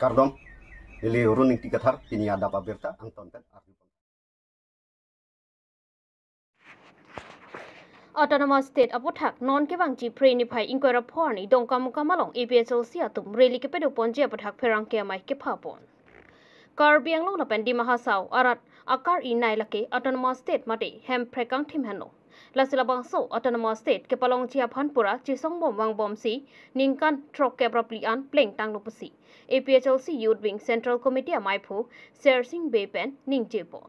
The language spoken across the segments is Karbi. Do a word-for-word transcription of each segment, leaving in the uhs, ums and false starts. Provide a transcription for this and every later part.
Kardom, neli Arun Ingti Kathar, pini adap abirta angton pen arju. Autonomous State aputhak non kevangji Phre niphai ingkoi ra pho arni Dongkamukam along A P H L C atum rally kepadoponji aputhak pherangke amei kepapon. Karbi Anglong lapen Dima Hasao arat akar inai lake Autonomous State mate Hemprek kangthim henlo. Lasi labangso Autonomous State kepalongji aphan pura chesongbom vangbomsi ningkan throkkep ra phli an plengtanglo pusi A P H L C Youth Wing Central Committee ameiphu Sersing Bey pen ningjepon.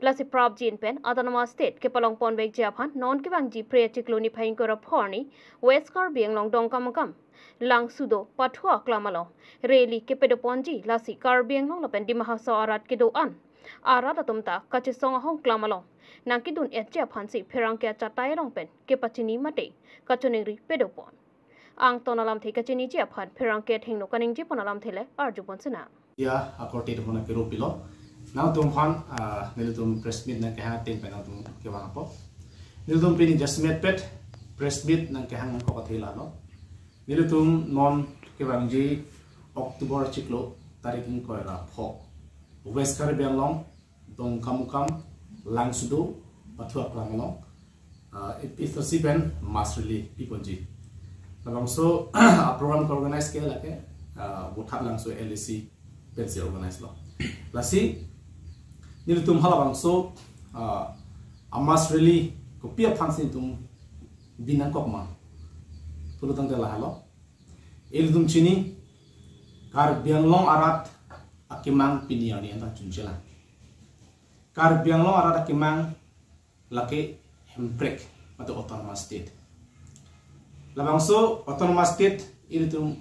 Lasi prapjin pen Autonomous State kepalongponvekji aphan non kevangji Phre achiklo niphai ingkoi ra pho arni West Karbi Anglong Dongkamukam Langsudo Pathu aklam along rally kepadoponji, lasi Karbi Anglong lapen Dima Hasao arat kedo-an arat atum ta kachesong ahongklam along nangkedun-etji aphansi pherangke achatai along pen kepachini mate kachiningri padopon. Angton alamthe kachiniji aphan pherangke athengno kaningjepon alamthe le arjupon sinang. Ya, akorte atum aphan kero pilo. Nangtum aphan, ah, nelitum press meet nangkehang ateng pen nangtum kevang apot. Nelitum pini jasemet pet press meet nangkehang nangkok athe lalo. Nelitum non kevangji October achiklo tarik ingkoi ra pho, West Karbi Anglong, Dongkamukam, Langsudo Pathu aklam along, ah, A P H L C pen mass rally piponji. Labangso a program ke organize ke lake, ah, Vothatlangso L A C pensi organize lo. Lasi nelitum halabangso, ah, a mass rally kopi aphansi nelitum binong kok ma pulotangte lahelo. Ilitum chini, Karbi Anglong arat akemang pini arni anta chunchelang. Karbi Anglong arat akemang lake Hemprek mate Autonomous State. Labangso Autonomous State ilitum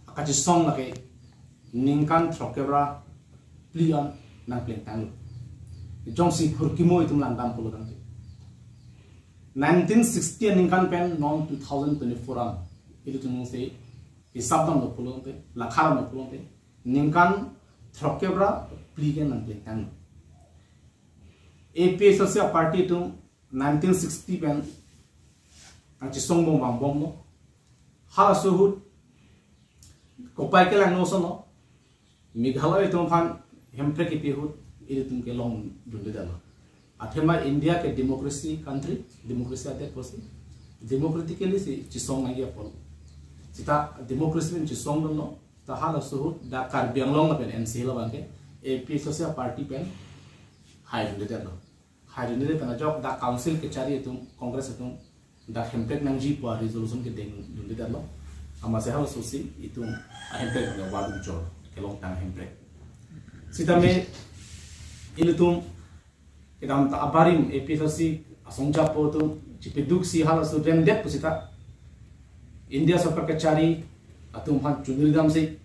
akachesong lake ningkan throkkep ra phli an nangplengtanglo. Jongsi hurkimo itum langdam pulotangte, nineteen sixty aningkan pen non two thousand twenty-four an ilitum si hisap damlo pulotangte, lakha damlo pulotangte, ningkan throkkep ra phli ke nangplengtanglo. A P H L C aparty atum nineteen sixty pen kachesongbom vangbomlo. Halaso ahut kopai kelangno osono, Meghalaya atum aphan Hemprek kipi ahut ilitum ke longdundedetlo. Athema India ke democracy country, democracy adet pusi, democratically si chesong nangji apot. Seta democracy pen chesongdunlo, ta halaso ahut dak Karbi Anglong lapen N C Hills abang ke A P H L C aparty pen haidundedetlo. Haidundedet pen ajok dak council kachari atum, Congress atum, dak Hemprek nangji pu a-resolution kedengdundedetlo. Amatsi halaso si itum a-Hemprek nang vardun chor, kelongtang Hemprek. Sitame ilitum kedamtang abarim A P H L C asong japo atum chipeduksi halaso remdet pusita India sorkar kachari atum aphan chunri damsi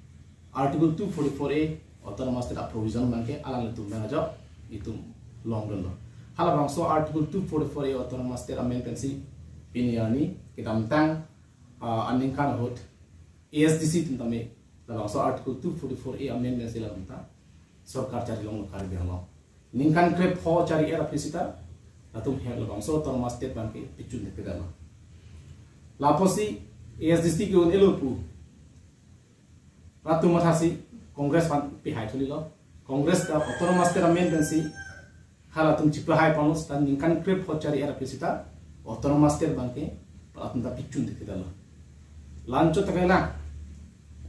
Article two forty-four A Autonomous State a-provision abang ke alanglitum abang ajok itum longdunlo. Halabangso Article two forty-four A Autonomous State amendment pensi pini arni kedamtang, ah, aningkan ahut A S D C atum tame labangso Article two forty-four A amendment pensi latum ta sorkar chari longlo Karbi Anglong. Ningkan krepho chari-et aphi sita latum hem labangso Autonomous State abang ke pichun thekthedetlo. Lapusi A S D C ke-un-elo pu latum mathasi Congress aphan pihai thulilo. Congress ta Autonomous State amendment pensi halatum chipahaiponlo sita ningkan krepho chari-et aphi sita Autonomous State abang ke latum ta pichun thekthedetlo. La-anchot ta kalang,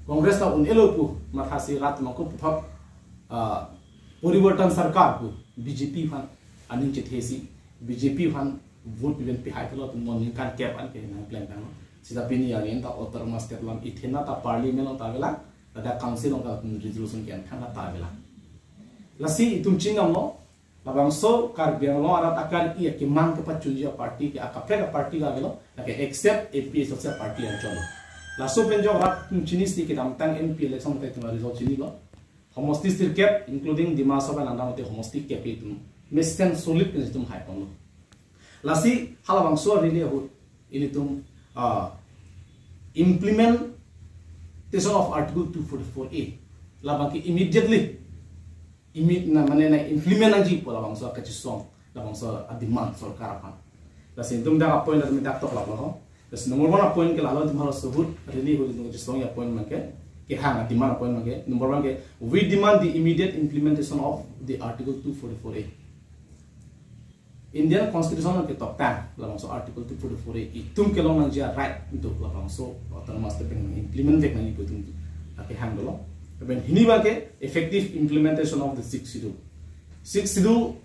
Congress ta un-elo pu mathasi rat mangko puthot, ah, Porivartan Sarkar pu B J P aphan aning chethesi, B J P aphan vote pipen pihai thulilo, latum non ningkan kep an ke nangplengtanglo. Sita pini arni anta Autonomous State along ithena ta Parliament along ta avelang, ladak Council along ta resolution ke-en thangnat ta avelang. Lasi itum chinidamlo, labangso Karbi Anglong arat akari akemang kepachunji a-party ke akaprek a-party ke avelo, lake except A P H L C a-party anchotlo. Laso pen jok rat atum chinisi kedamtang M P election ta itum result chinilo. Homosti sirkep, including Dima Hasao pen langdam mate homosti kep itum mesen solid pen itum haiponlo. Lasi halabangso rally ahut ilitum, ah, implementation of Article two forty-four A labang ke immediately, imme-, na, mane na implement nangji pu labangso kachesong, labangso a-demand sorkar aphan. Lasi itum dak a-point dak itum dak toklaplo ho. Lasi number one a-point ke lalo, itum halaso ahut rally ahut itum kachesongji a-point abang ke Kehang a-demand point abangke, number one ke, we demand the immediate implementation of the Article two forty-four A. Indian Constitution abangke toktang, labangso Article two forty-four A itum kelong nangji a-right do, labangso autonomous state pen implement vek nangji pu itum akehang dolo. Lapen hini abangke effective implementation of the Sixth Schedule. Sixth Schedule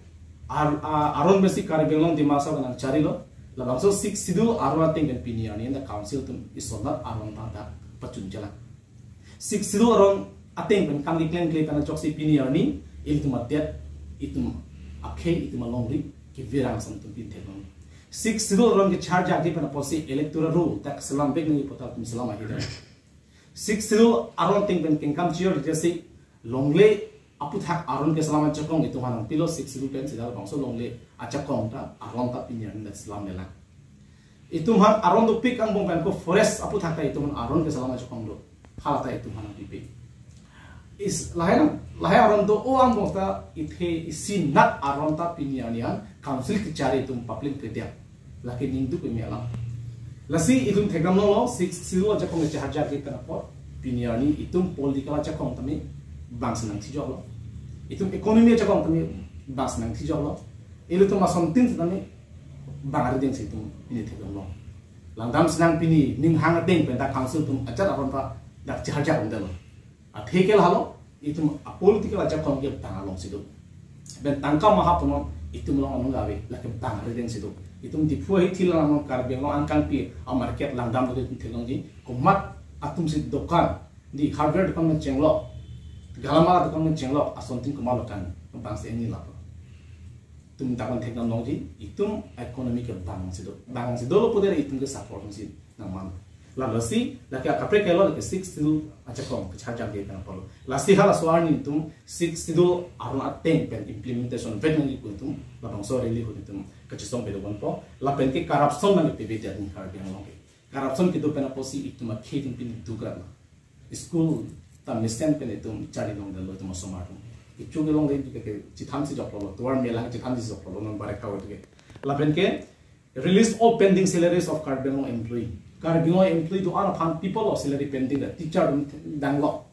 ar-, a-, aron pensi Karbi Anglong Dima Hasao nangcharilo. Labangso Sixth Schedule aron ateng pen pini arni anta council atum isonat aron ta pachun chelang. Sixth Schedule aron ateng pen kam keklem kle pen ajoksi pini arni ilitum adet, itum akhei, itum alongri kevirang asam itum pini theklong. Sixth Schedule aron kecharjak pen apotsi electoral roll ta selam vek nangji pu ta itum selam ahi dam. Sixth Schedule aron ateng pen kengkam chijor jasi longle aphuthak aron keselam ajakong itum aphan nangpilo. Sixth Schedule pen sida labangso longle ajakong ta aron ta pini arni ta selam lelang. Itum aphan aron dopik angbong pen ko forest aphuthak ta itum aphan aron keselam ajakong do. Hala ta itum aphan nangpipe. Is lahai nang, lahai aron do-o angbong ta ithe isinat aron ta pini arni an council kechari itum papling kediak. Lake ningduk imi alam. Lasi itum thekdam longlo, Sixth Schedule ajakong kecharjak pen apot pini arni itum political ajakong tame bangsi nangthijoklo. Itum economy ajakong tame bangsi nangthijoklo. Ilitum asontin tame bang arideng si itum pini thekdam long. Langdam sinang pini ning hang ateng pen ta council atum ajat aron ta dak charjak undelo. Athe ke lahelo, itum a-political ajakong ke bang alongsi do. Pen tangka maha punon itum along anung ave, lake bang arideng si do. Itum Diphu ahithi alam Karbi Anglong angkangpi a-market langdam do itum theklongji. Komat atum si dokan, di hardware dokan pen chenglo, galamala dokan pen chenglo, asontin komat lo kan, bangsi ini lapo. Itum ta kon thekdam longji, itum economy ke bangsi do. Bangsi dolo pu dere itum ke support si nangman. Lasi, lake akaprek ke lo lake Sixth Schedule ajakong kecharjak pen apotlo. Lasi halaso arni itum Sixth Schedule aron ateng pen implementation vek nangji pu itum labangso rally ahut itum kachisong pado ponpo. Lapen ke corruption nangkepavedet ning Karbi Anglong ke. Corruption kedo pen apotsi itum akhei atum pini dukrat lo. School ta mesen pen itum chari longdelo itum asomar atum. Kecho kelongle ke, ke chithamsi joklo, tovar mela chithamsi joklo non bare kau ke. Lapen ke release all pending salaries of Karbi Anglong employee. Karbi Anglong employee do-an aphan people of salary pending, the teacher atum danglo.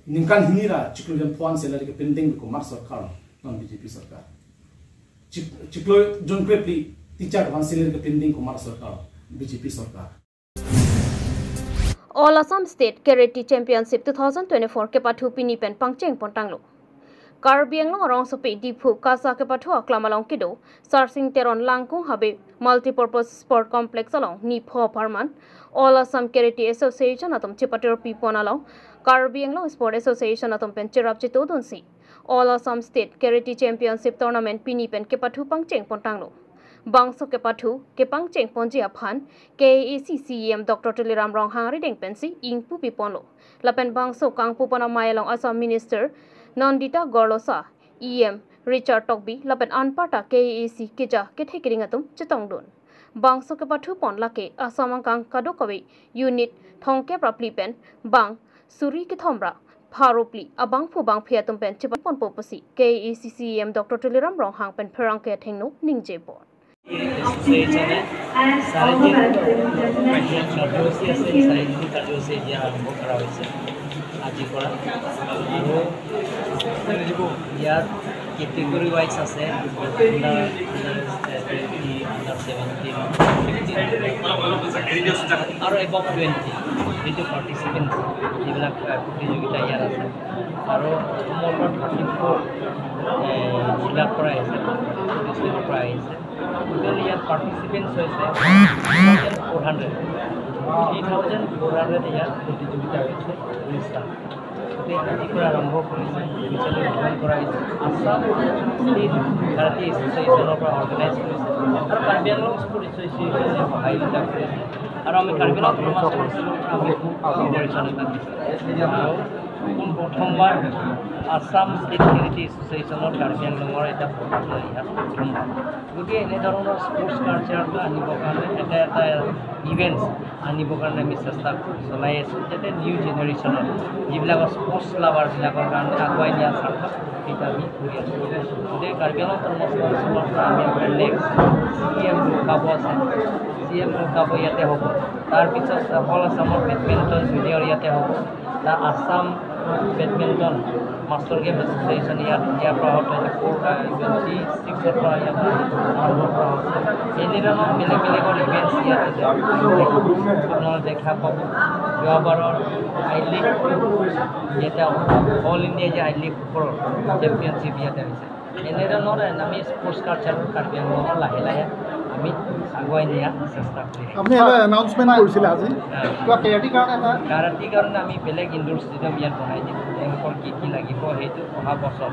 Ningkan hini ra chiklo jon pho an salary ke pending komat sorkar, non B J P sorkar. Chik-, chiklo jon krephli teacher aphan salary ke pending komat sorkar, B J P sorkar. All Assam State Karate Championship two thousand twenty-four kepathu pini pen pangcheng pontanglo. Karbi Anglong arongsopi Diphu Kasa kepathu aklam along kedo Sarsing Teron Langkung Habe Multipurpose Sport Complex along ni pho apharman All Assam Karate Association atum chepatirpi pon along Karbi Anglong Sport Association atum pen cherap chetodunsi All Assam State Karate Championship Tournament pini pen kepathu pangcheng pontanglo. Bangso kepathu kepangcheng ponji aphan K A A C C E M Doctor Tuliram Ronghang arideng pensi ingpupi ponlo. Lapen bangso kangpu pon amei along Assam Minister Nandita Gorlosa, E M Richard Tokbi, lapen anparta K A A C keja kethe kering atum chetongdun. Bangso kepathu pon lake Assam angkang kadokave unit thomkep ra phli pen bang suri kethom ra pharo phli abangphu bangphi atum pen chepaponpo pusi K A A C C E M Doctor Tuliram Ronghang pen pherangke athengno ningje pon. এসোসিয়েশনে চাৰিদিন কাৰ্যসূচী আছে, চাৰিদিন কাৰ্যসূচী এতিয়া আৰম্ভ কৰা হৈছে আজিৰ পৰা। আৰু ইয়াত কেটেগৰী ৱাইজ আছে, under, under twenty, under seventeen, fifteen আৰু এবভ টুৱেণ্টি, যিটো পাৰ্টিচিপেণ্ট, যিবিলাক, আহ, প্ৰতিযোগিতা ইয়াত আছে। আৰু অসমৰ পৰা থাৰ্টি ফ'ৰ, এ, জিলাৰ পৰা আহিছে, ডিষ্ট্ৰিক্টৰ পৰা আহিছে। টোটেল ইয়াত পাৰ্টিচিপেণ্টছ হৈছে three thousand four hundred. Three thousand four hundred ইয়াত প্ৰতিযোগিতা হৈছে ঊনৈশটা। গতিকে আজিৰ পৰা আৰম্ভ কৰিছে, ঊনৈশটা উদ্বোধন কৰা হৈছে। আছাম ষ্টেট কাৰাটে এছ'চিয়েশ্যনৰ পৰা অৰ্গেনাইজ কৰিছে আৰু কাৰ্বি আংলং স্পৰ্টছ এছ'চিয়েশ্যনে সহযোগিতা কৰিছে। আৰু আমি কাৰ্বি আংলং অট'নমাছ কাউন্সিলৰ পৰা আমি কো-অপাৰেশ্যন এটা দিছোঁ। আৰু পোন প্ৰথমবাৰ আছাম ষ্টেট কাৰাটে এছ'চিয়েশ্যনৰ কাৰ্বি আংলঙৰ এটা প্ৰগ্ৰাম ইয়াত প্ৰথমবাৰ। গতিকে এনেধৰণৰ স্পৰ্টছ কালচাৰটো আনিবৰ কাৰণে এটা এটা ইভেণ্টছ আনিবৰ কাৰণে আমি চেষ্টা চলাই আছোঁ, যাতে নিউ জেনেৰেশ্যনৰ যিবিলাকৰ স্পৰ্টছ লাভাৰবিলাকৰ কাৰণে আগুৱাই নিয়াৰ স্বাৰ্থত এইটো আমি কৰি আছোঁ। গতিকে কাৰ্বি আংলং অট'নমাছ কাউন্সিলৰ পৰা আমি আমাৰ নেক্সট চি ই এম ৰখাব আছে, চি এম ৱৰ্ল্ড কাপো ইয়াতে হ'ব। তাৰ পিছত অল আছামৰ বেডমিণ্টন জুনিয়ৰ ইয়াতে হ'ব। তাৰ Assam badminton master game association ইয়াত, ইয়াৰ পৰা টুৱেণ্টি ফ'ৰ, টুৱেণ্টি ছিক্সৰ পৰা ইয়াত আৰম্ভ কৰা হৈছে। এনেধৰণৰ বেলেগ বেলেগৰ ইভেণ্টছ ইয়াত আছে। আপোনালোকে দেখা পাব। যোৱাবাৰৰ আই লিগ ইয়াতে অল ইণ্ডিয়া যে আই লিগ ফ'ৰৰ চেম্পিয়নশ্বিপ ইয়াতে হৈছে। এনেধৰণৰে আমি স্পৰ্টছ কালচাৰ কাৰ্বি আংলঙৰ লাহে লাহে আমি আগুৱাই নিয়াৰ চেষ্টা কৰিম। আপুনি এটা এনাউন্সমেণ্ট কৰিছিলে আজি, কিবা কেৰাটীৰ কাৰণে এটা? কেৰাটীৰ কাৰণে আমি বেলেগ ইনডোৰ ষ্টেডিয়াম ইয়াত বনাই দিম। তেওঁলোকৰ কি কি লাগিব সেইটো অহা বছৰ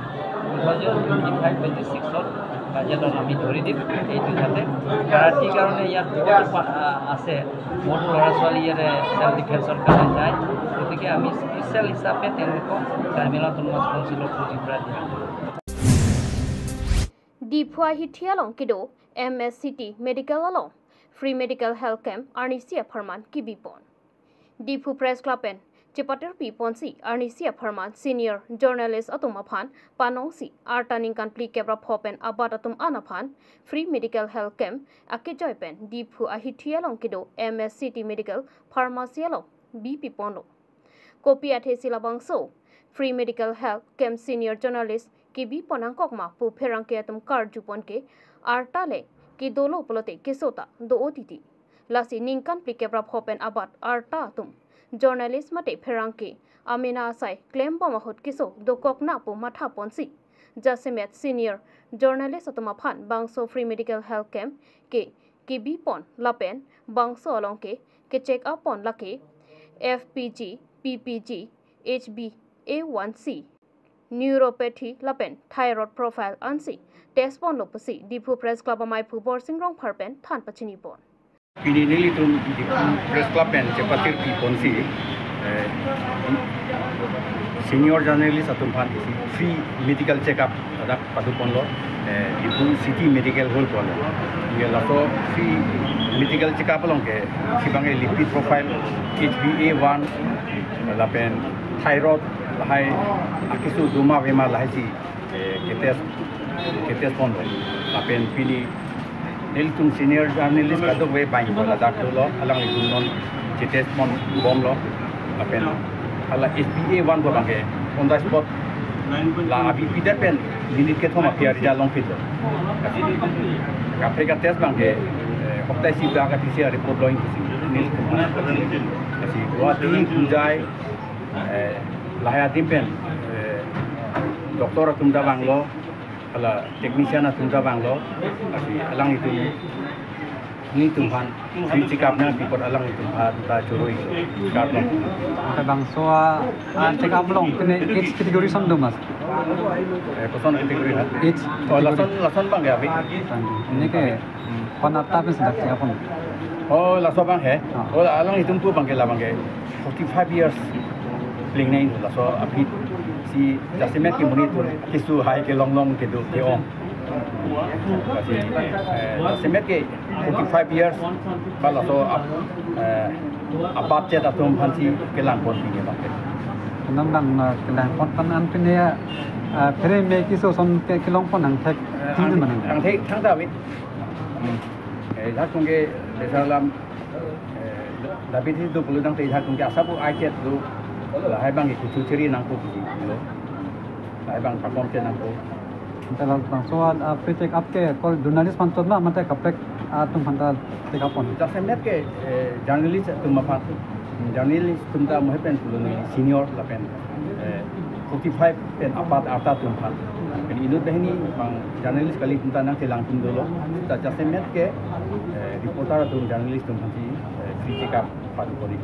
two thousand twenty five twenty ছিক্সত বাজেটত আমি ধৰি দিম। এইটো যাতে কেৰাটীৰ কাৰণে ইয়াত বহুত পা-, আ, আছে, বহুত ল'ৰা ছোৱালী ইয়াতে চেল্ফ ডিফেন্সৰ কাৰণে যায়। গতিকে আমি স্পেচিয়েল হিচাপে তেওঁলোকক কাৰ্বি আংলং অট'নমাছ কাউন্সিলৰ পুঁজিৰ পৰা দিয়া হ'ব। Diphu ahithi along kedo M S City Medical along free medical health camp arnisi apharman kebipon. Diphu Press Club pen chepatir piponsi arnisi apharman senior journalist atum aphan panongsi arta ningkan phlikep ra pho pen abat atum an aphan free medical health camp akejoi pen Diphu ahithi along kedo M S City Medical Pharmacy along bipiponlo. Kopi athesi labangso free medical health camp senior journalist kebipon nangkok ma pu pherangke atum karjupon ke arta le kedolo pulote keso ta do-o titi. Lasi ningkan phlikep ra pho pen abat arta atum journalist mate pherangke amena asai klembom ahut keso dokok na pu mathaponsi jasemet senior journalist atum aphan bangso free medical health camp ke kebipon lapen bangso along ke kecheck up pon lake F P G, P P G, H b A one c, neuropathy lapen thyroid profile ansi test ponlo pusi Diphu Press Club amaiphu Borsing Rongphar pen than pachinipon. Pini nelitum Diphu Press Club pen chepatir piponsi, eh, senior journalist atum aphan isi free medical checkup ladak padoponlo, eh, Diphu City Medical Hall ponlo. Ye laso free medical checkup along ke si bang lipid profile, H b A one, lapen thyroid, lahai akeso doma vema lahai si, eh, ketest, ketest ponlo. Lapen pini nelitum senior journalist kadokave bang ko ladak dolo, alanglitum non chetest ponbomlo. Lapen hala H b A one ko bang ke on the spot la api pidet pen minute kethom aphi arja longphitlo. Kaprek atest bang ke, eh, hoktai isi bak ka P C R report lo ingkusi nelitum. Lasi Guwahati, Hojai, eh, lahai adim pen, eh, doctor atum ta vanglo, hala technician atum ta vanglo, lasi alanglitum, nelitum aphan free checkup nangpi apot alanglitum aphan ta choroi, karno. Ante bangso a, a checkup along pine age category ason do ma? Eh, koson category ha? Age. Oh, category. Lason, lason bang ke abi. Tanggi. Ini ke Hmm. Pan arta pen si dak checkup pon? Oh, laso bang he. Ah. Oh, alanglitum pu bang ke la bang ke forty-five years plengnei laso aphi si jasemet ke monit atum keso hai kelong long kedo ke-ong. Lasi, eh, jasemet ke forty-five years ba laso ap-, eh, abat chet atum aphan si kelang pon pine bang ke. Nang dang na kelang pon pen an pine ya, eh, phere me keso ason ke kelong pon nangthek, eh, tingdi an, manang. Nangthek thangta ave. Hmm. Eh, dak atum ke besar lam, eh, diabetes do pulo tangte dak atum ke asap ai chet do, lahai bang ke kuchu chiri nangpo pusi lo. Lahai bang pakom chet nangpo. Ante labangso a, a, free checkup ke kol journalist aphan chot ma, mate kaprek atum aphan ta checkup pon? Jasemet ke, eh, journalist atum aphan, journalist atum ta mohe pen pulo ni senior lapen, eh, forty-five pen apat arta atum aphan. Pen inut banghini bang journalist kali atum ta nangchelang atum dolo. Ta jasemet ke, eh, reporter atum journalist atum aphan si, eh, free checkup padu kori.